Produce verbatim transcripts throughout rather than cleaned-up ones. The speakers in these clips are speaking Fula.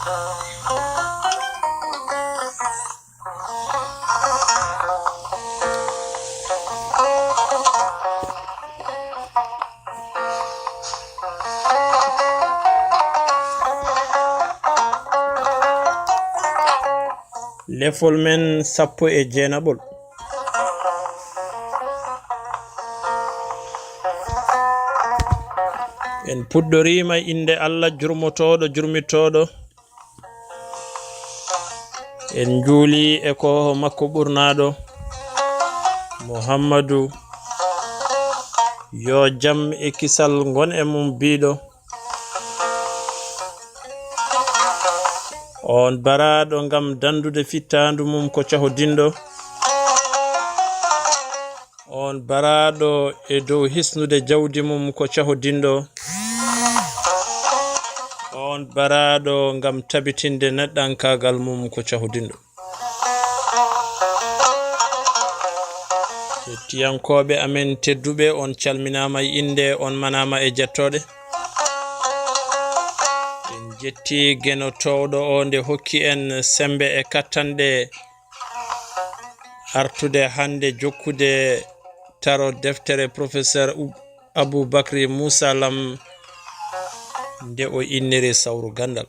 Lefol men sappo e jeenaɓol. En puɗɗoriima innde Allah jurmotooɗo, jurmitooɗo. En njuuli e ko makko ɓurnaaɗo, Muhammadu, yo jam e kisal ngon e mum, biiɗo. On baraaɗo ngam danndude fittaandu mum ko cahodinɗo. On baraaɗo e dow hisnude jawdi mum ko cahodinɗo. On baraaɗo ngam tabitinde neɗɗankaagal mum ko cahodinɗo. Hettiyankooɓe amen tedduɓe, on calminaama e innde, on manaama e jettooɗe. En jetti Geno toowɗo o nde hokki en semmbe e kattanɗe artude hannde jokkude taro deftere Professeur Ub-, Aboubacry Moussa Lam nde o inniri Sawru Ganndal.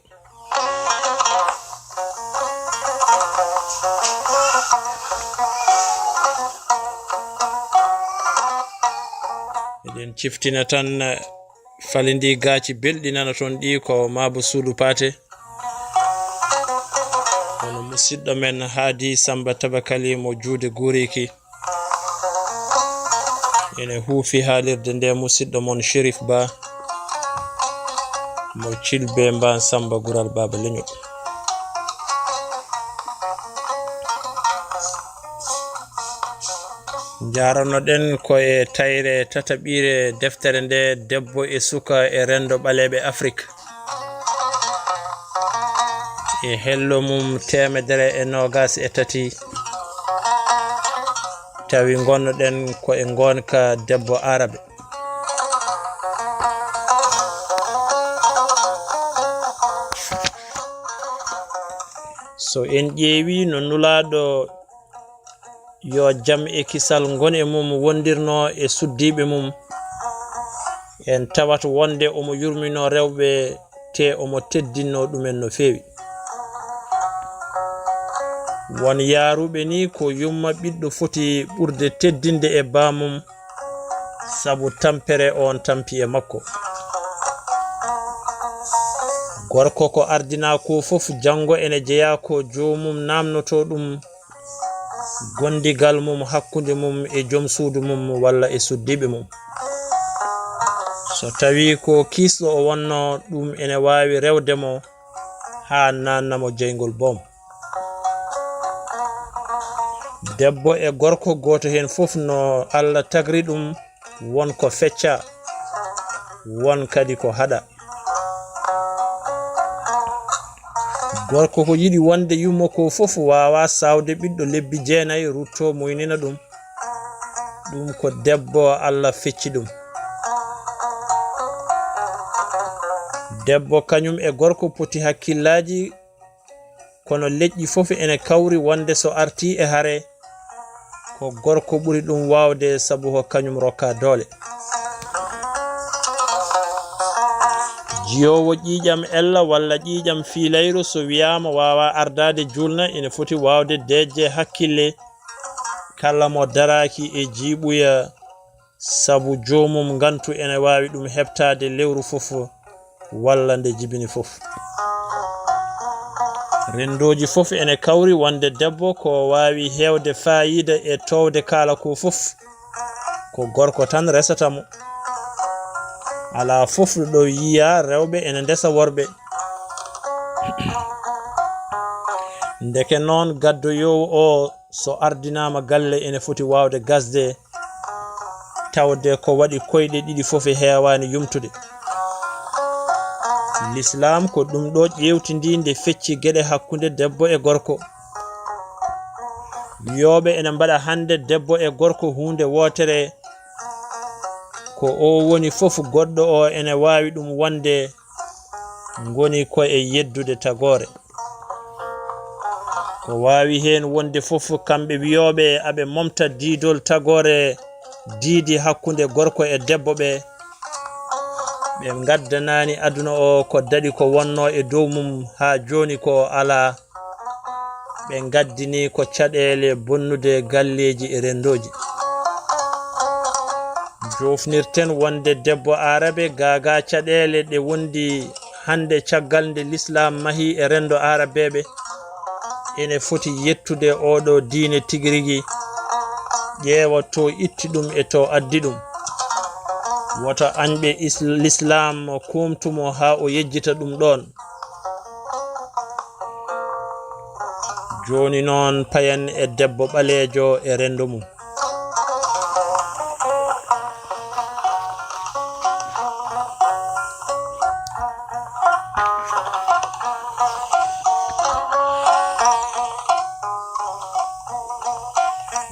Eɗen ciftina tan, falindi gaaci belɗi nana toon ɗi ko Maabo Suudu Paate. Kono musidɗo men Haadi Samba Tabakali mo juude guuriki. Ene huufi haalirde nde musidɗo mon Chérif Ba mo Cilbe Mbaan Samba Gural Baaba Leñol. Njaarano ɗen ko e tayre tataɓiire deftere nde, Debbo e Suka e Renndo Ɓaleeɓe Afrik. E hello mum teemedere e noogas e tati, tawi ngonnoɗen ko e ngoonka debbo Aarabe. So en ƴeewi no Nulaaɗo, yo jam e kisal ngon e mum, wondirno e suddiiɓe mum, en tawat wonde omo yurmino rewɓe, te omo teddinno ɗumen no feewi. Won yaaruɓe ni ko yumma ɓiɗɗo foti ɓurde teddinde e baamum, sabu tampere on tampi e makko. Gorko ko ardinaa ko fof, janngo ene jeyaa ko joomum naamnotoo ɗum, gondigal mum hakkunde mum e joom suudu mum walla e suddiiɓe mum. So tawii ko kiisɗo o wonnoo, ɗum ene waawi rewde mo haa naatna mo jeyngol boom. Debbo e gorko gooto heen fof no Allah tagri ɗum, won ko fecca, won kadi ko haɗa. Gorko ko yiɗi wonde yumma ko fof, waawaa saawde ɓiɗɗo lebbi jeenayi, ruttoo muynina ɗum. Ɗum ko debbo Allah fecci ɗum. Debbo kañum e gorko poti hakkillaaji, kono leƴƴi fof ene kawri wonde so artii e hare, ko gorko ɓuri ɗum waawde, sabu ko kañum rokkaa doole. Jiyoowo ƴiiƴam ella walla ƴiiƴam fiilayro, so wiyaama waawaa ardaade juulna, ene foti waawde deeƴde hakkille kala mo daraaki e jiiɓuya, sabu joomum ngantu ene waawi ɗum heɓtaade lewru fof walla nde jibini fof. Renndooji fof ene kawri wonde debbo ko waawi heewde faayiida e toowde kaala ko fof, ko gorko tan resata mo. Alaa fof ɗo yiyaa rewɓe ene ndesa worɓe. Ndeke noon, gaddoyoowo o so ardinaama galle ene foti waawde gasde, tawde ko waɗi koyɗe ɗiɗi fof heewaani yumtude. Lislaam ko ɗum ɗo ƴeewtindii nde fecci geɗe hakkunde debbo e gorko. Wiyooɓe ene mbaɗa hannde debbo e gorko huunde wootere, ko o woni fof goɗɗo o ene waawi ɗum wonde, ngoni ko e yeddude tagoore. Ko waawi heen wonde fof, kamɓe wiyooɓe aɓe momta diidol tagoore diidi hakkunde gorko e debbo ɓe, ɓe ngaddanaani aduna o ko daɗi ko wonnoo e dow mum haa jooni ko alaa. Ɓe ngaddini ko caɗeele bonnude galleeji e renndooji. Joofnirten wonde debbo aarabe gaagaa caɗeele ɗe wondi hannde caggal nde lislaam mahi e renndo aarabeeɓe, ene foti yettude oɗo diine tigi rigi, ƴeewa to itti ɗum e to addi ɗum. Woto añɓe is-, lislaam kuumtumo haa o yejjita ɗum ɗoon. Jooni noon, payen e debbo ɓaleejo e renndo mum.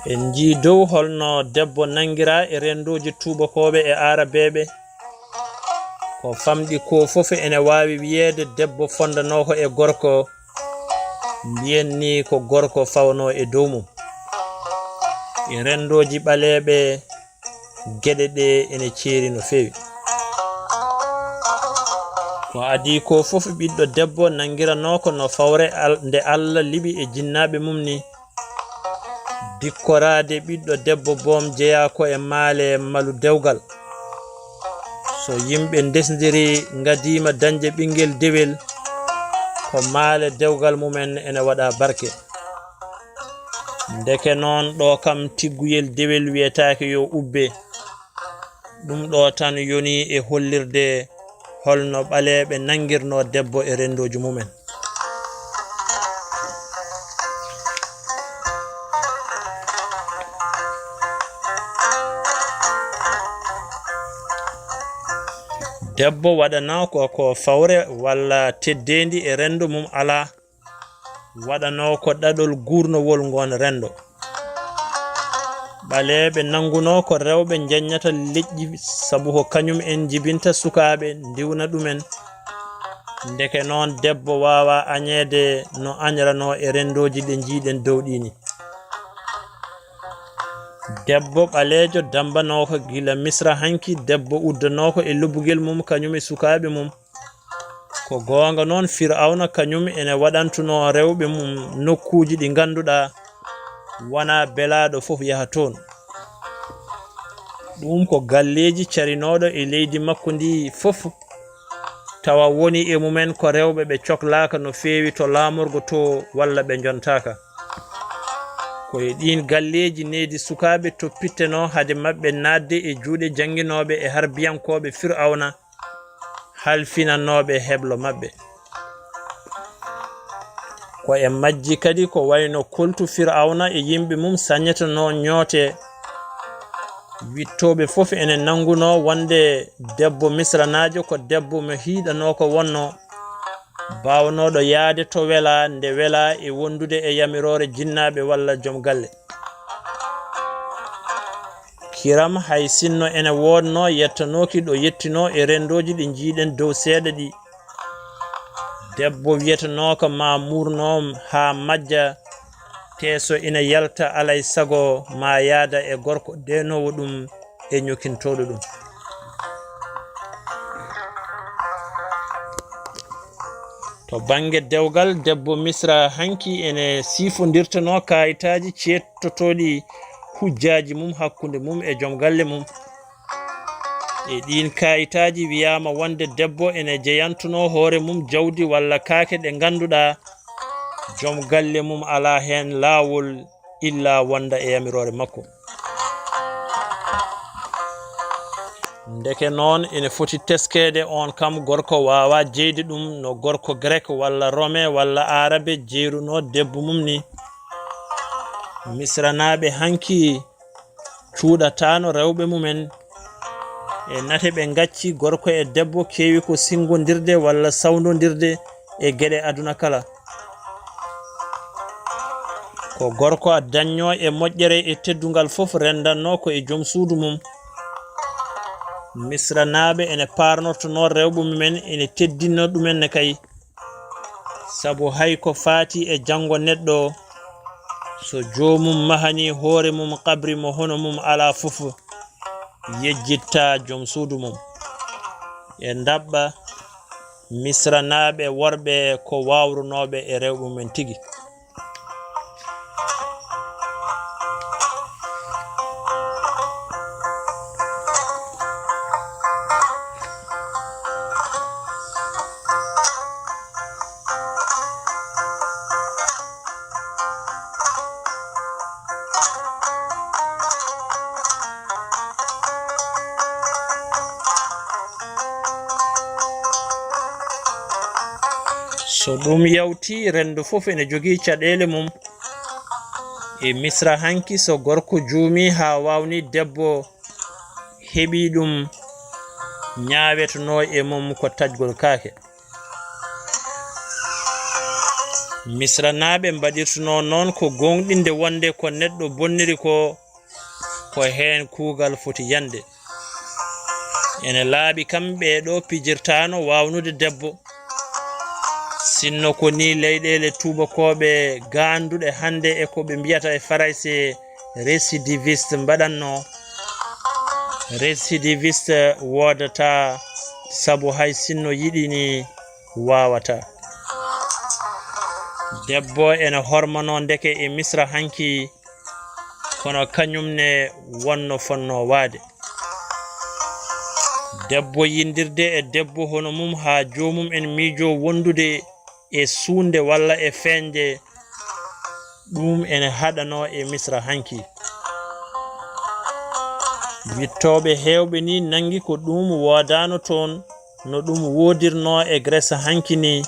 En njii dow holno debbo nanngiraa e renndooji tuubakooɓe e aarabeeɓe. Ko famɗi ko fof ene waawi wiyeede debbo fondanooho e gorko, mbiyen ni ko gorko fawnoo e dow mum. E renndooji ɓaleeɓe, geɗe ɗe ene ceeri no feewi. Ko adii ko fof, ɓiɗɗo debbo nanngiranoo ko no fawre al-, nde Allah liɓi e jinnaaɓe mum ni. Dikkoraade ɓiɗɗo debbo boom jeyaa ko e maale malu dewgal. So yimɓe ndesndiri ngadiima dañde ɓinngel dewel, ko maale dewgal mumen ene waɗa barke. Ndeke noon, ɗo kam tigguyel dewel wiyetaake yo ubbe. Ɗum ɗo tan yoni e hollirde holno ɓaleeɓe nanngirnoo debbo e renndooji mumen. Debbo waɗanaa ko, ko fawre walla teddeendi e renndo mum alaa. Waɗanoo ko ɗaɗol guurnowol ngoon renndo. Ɓaleeɓe nanngunoo ko rewɓe njeññata leƴƴi, sabu ko kañum en njibinta sukaaɓe, ndiwna ɗumen. Ndeke noon, debbo waawaa añeede no añranoo e renndooji ɗe njiiɗen dow ɗii ni. Debbo ɓaleejo dambanoo ko gila Misra hanki, debbo uddanoo ko e lobbugel mum, kañum e sukaaɓe mum. Ko goonga noon, Firawna kañum ene waɗantunoo rewɓe mum nokkuuji ɗi ngannduɗaa wonaa belaaɗo fof yaha toon. Ɗum ko galleeji carinooɗo e leydi makko ndi fof, tawa woni e mumen ko rewɓe ɓe coklaaka no feewi to laamorgo to walla ɓe njontaaka. Ko e ɗiin galleeji nehdi sukaaɓe toppittenoo hade maɓɓe naatde e juuɗe jannginooɓe e harbiyankooɓe Firawna, halfinanooɓe heblo maɓɓe. Ko e majji kadi ko wayno koltu Firawna e yimɓe mum sañetenoo ñoote. Wiɗtooɓe fof ene nanngunoo wonde debbo Misranaajo ko debbo mo hiiɗanoo ko wonnoo, baawnooɗo yahde to welaa, nde welaa e wondude e yamiroore jinnaaɓe walla joom galle. Kiram, hay sinno ene woodnoo yettanooki ɗo yettinoo e renndooji ɗi njiiɗen dow seeɗa ɗi, debbo wiyetenooka ma muurno haa majja, te so ina yalta alay sago ma yaada e gorko deenoowo ɗum e ñokkintooɗo ɗum. To bannge dewgal, debbo Misra hanki ene siifondirtenoo kaayitaaji ceettotooɗi hujjaaji mum hakkunde mum e joom galle mum. E ɗiin kaayitaaji wiyaama wonde debbo ene jeyantunoo hoore mum jawdi walla kaake ɗe ngannduɗaa joom galle mum alaa heen laawol illa wonda e yamiroore makko. Ndeke noon, ene foti teskeede, oon kam gorko waawaa jeyde ɗum no gorko Grek walla Rome walla Aarabe jeyrunoo debbo mum ni. Misranaaɓe hanki cuuɗataano rewɓe mumen. E nate ɓe ngacci, gorko e debbo keewi ko sinngondirde walla sawndondirde e geɗe aduna kala. Ko gorko a dañnoo e moƴƴere e teddungal fof renndannoo ko e joom suudu mum. Misranaaɓe ene paarnortonoo rewɓe mumen, ene teddinno ɗumen ne kay. Sabu hay ko faati e janngo neɗɗo, so joomum mahanii hoore mum qabri mo hono mum alaa fof, yejjittaa joom suudu mum. E ndaɓɓa, Misranaaɓe worɓe ko waawrunooɓe e rewɓe mumen tigi. So ɗum yawtii, renndo fof ene jogii caɗeele mum. E Misra hanki, so gorko juumii haa waawni debbo, heɓii ɗum, ñaawetenoo e mum ko taƴgol kaake. Misranaaɓe mbaɗirtunoo noon ko gooŋɗinde wonde ko neɗɗo bonniri ko, ko heen kuugal foti yande. Ene laaɓi kam ɓee ɗoo pijirtaano waawnude debbo. Sinno ko nii leyɗeele tuubakooɓe gaanduɗe hannde e ko ɓe mbiyata e Farayse récidiviste mbaɗatnoo. Récidiviste woodataa, sabu hay sinno yiɗi nii waawataa. Debbo ene hormanoo ndeke e Misra hanki, kono kañum ne wonno fonnoo waade. Debbo yindirde e debbo hono mum haa joomum en miijoo wondude e suunde walla e feeñde, ɗum ene haɗanoo e Misra hanki. Wiɗtooɓe heewɓe nii nanngi ko ɗum woodaano toon, no ɗum woodirnoo e Grèce hanki nii,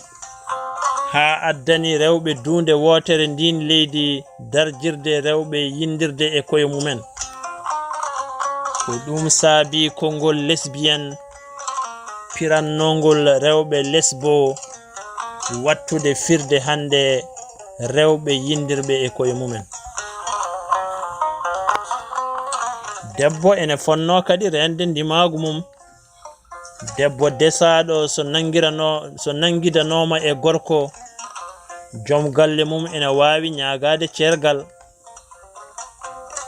haa addani rewɓe duunde wootere ndiin leydi darjirde rewɓe yindirde e koye mumen. Ko ɗum saabii konngol lesbienne, pirannoongol rewɓe lesbo, waɗtude firde hannde rewɓe yindirɓe e koye mumen. Debbo ene fonnoo kadi reende ndimaagu mum. Debbo desaaɗo so nanngirano-, so nanngidanooma e gorko, joom galle mum ene waawi ñaagaade ceergal,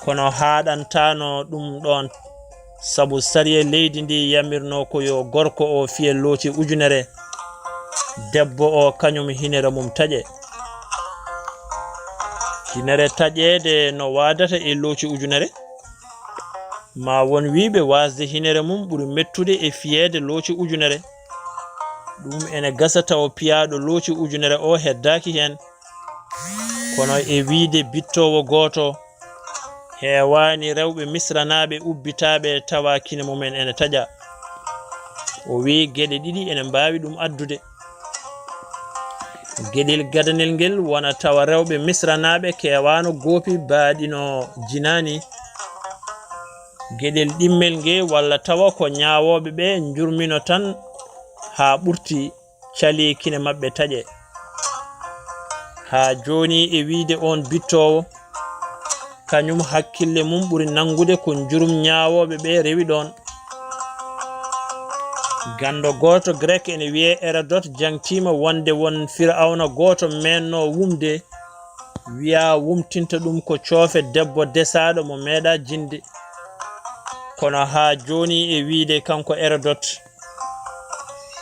kono haaɗantaano ɗum ɗoon, sabu sariya leydi ndi yamirnoo ko yo gorko o fiye looci ujunere, debbo o kañum hinere mum taƴe. Hinere taƴeede no waadata e looci ujunere? Ma won wiyɓe waasde hinere mum ɓuri mettude e fiyeede looci ujunere. Ɗum ene gasa tawa piyaaɗo looci ujunere o heddaaki heen. Kono e wiyde bittoowo gooto, heewaani rewɓe misranaaɓe ubbitaaɓe tawa kine mumen ene taƴa. O wiyi geɗe ɗiɗi ene mbaawi ɗum addude. Geɗel gadanel ngel wona tawa rewɓe misranaaɓe keewaano goopi baaɗino jinaani. Geɗel ɗimmel ngel walla tawa ko ñaawooɓe ɓe njurmino tan haa ɓurti, cali kine maɓɓe taƴe. Haa jooni e wiyde oon bittoowo, kañum hakkille mum ɓuri nanngude ko njurum ñaawooɓe ɓe rewi ɗoon. Ganndo gooto Grek ene wiyee Hérodote jaŋtiima wonde won Firawna gooto meennoo wumde, wiyaa wumtinta ɗum ko coofe debbo desaaɗo mo meeɗaa jinde. Kono haa jooni e wiyde kanko Hérodote,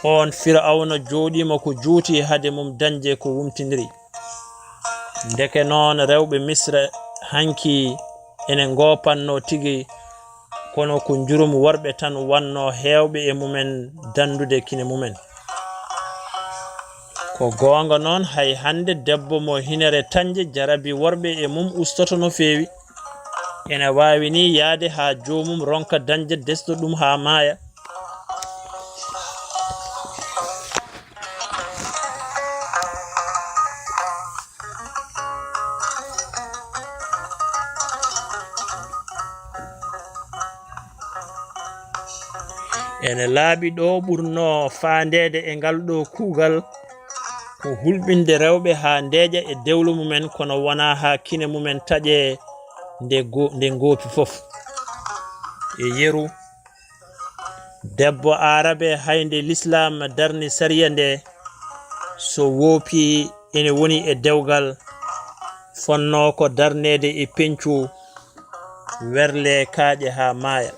oon Firawna jooɗiima ko juuti hade mum dañde ko wumtindiri. Ndeke noon rewɓe Misra hanki ene ngoopannoo tigi, kono ko njurum worɓe tan wannoo heewɓe e mumen danndude kine mumen. Ko goonga noon, hay hannde debbo mo hinere tañde jarabi worɓe e mum ustoto no feewi. Ene waawi nii yahde haa joomum ronka dañde desɗo ɗum haa maaya. Ene laaɓi ɗo ɓurnoo faandeede e ngal ɗo kuugal, ko hulɓinde rewɓe haa ndeeƴa e dewlo mumen, kono wonaa haa kine mumen taƴe nde go-, nde ngoopi fof. E yeru, Debbo Aarabe, hay nde Lislaam darni sariya nde, so woopi ene woni e dewgal, fonnoo ko darneede e peñcu, werlee kaaƴe haa maaya.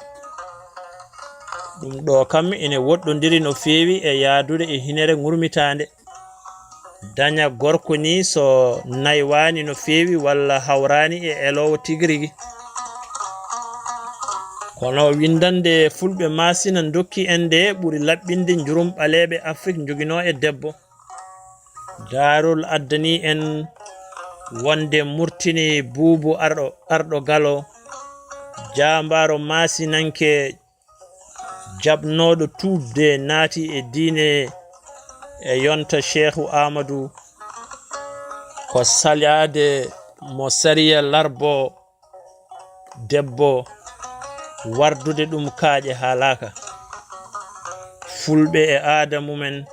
Ɗum ɗo kam ene woɗɗondiri no feewi e yahdude e hinere ŋurmitaande. Daña gorko ni so naywaani no feewi walla hawraani e eloowo tigi rigi. Kono winndannde Fulɓe Maasina ndokki en nde ɓuri laɓɓinde njurum ɓaleeɓe Afrik njoginoo e debbo. Daarol addani en wonde Murtini Buubu Arɗo, Arɗo Galo, jaambaaro Maasinanke jaɓnooɗo tuubde naati e diine e yonta Sheehu Aamadu, ko salaade mo sariya larbo debbo, wardude ɗum kaaƴe haalaaka. Fulɓe e aada mumen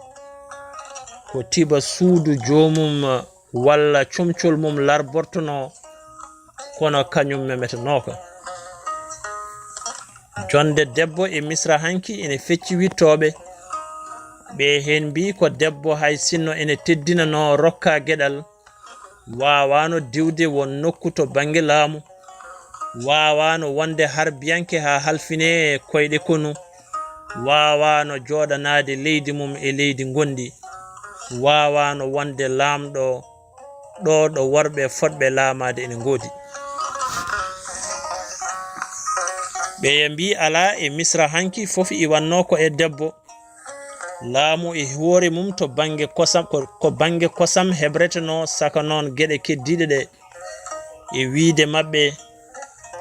ko tiba suudu joomum walla comcol mum larbortono, kono kañum memetanooka. Jonde debbo e Misra hanki ene fecci wittooɓe. Ɓe heen mbii ko debbo hay sinno ene teddinanoo rokka geɗal, waawaano diwde won nokku to bannge laamu, waawaano wonde harbiyanke haa halfinee koyɗe konu, waawaano jooɗanaade leydi mum e leydi ngonndi, waawaano wonde laamɗo ɗo ɗo worɓe fotɓe laamaade ene ngoodi. Ɓeya mbii alaa e Misra hanki fof iwannoo ko e debbo. Laamu e hoore mum to bannge kosam, ko, ko bannge kosam hebretenoo, saka noon geɗe keddiiɗe ɗe. E wiyde maɓɓe,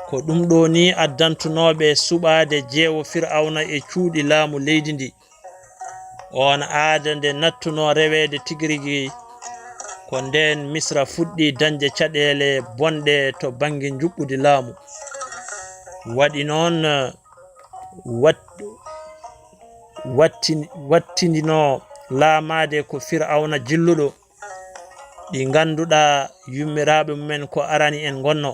ko ɗum ɗo ni addantunooɓe suɓaade jeewo Firawna e cuuɗi laamu leydi ndi. Oon aada nde nattunoo reweede tigi rigi, ko ndeen Misra fuɗɗi dañde caɗeele bonɗe to bannge njuɓɓudi laamu. Waɗi noon, wat-, wattin-, wattindinoo laamaade ko Firawna jilluɗo, ɗi ngannduɗaa yummiraaɓe mumen ko arani en ngonno.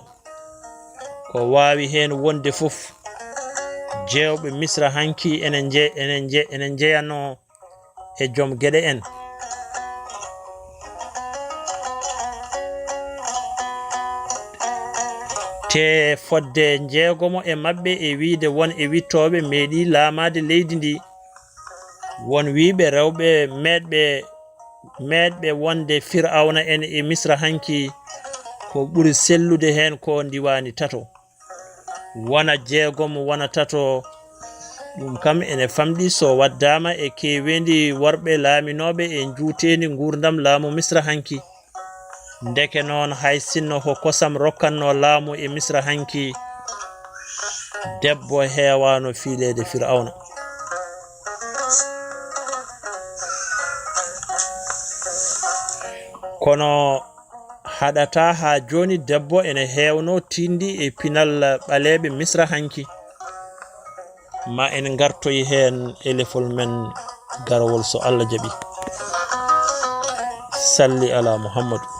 Ko waawi heen wonde fof, jeewɓe Misra hanki ene nje-, ene nje-, ene njeyanoo e joom geɗe en. Te fodde njeegomo e maɓɓe e wiyde won e wittooɓe meeɗi laamaade leydi ndi. Won wiyɓe rewɓe meeɗɓe, meeɗɓe wonde Firawna en e Misra hanki ko ɓuri sellude heen ko ndiwani tato. Wona jeegom, wona tato, ɗum kam ene famɗi so waddaama e keeweendi worɓe laaminooɓe e njuuteendi nguurndam laamu Misra hanki. Ndeke noon, hay sinno ko kosam rokkatnoo laamu e Misra hanki, debbo heewaano fiileede Firawna. Kono haɗataa haa jooni debbo ene heewnoo tiiɗndi e pinal ɓaleeɓe Misra hanki. Ma en ngartoy heen e lefol men garowol so Allah jaɓi. Salli ala Muhammadu.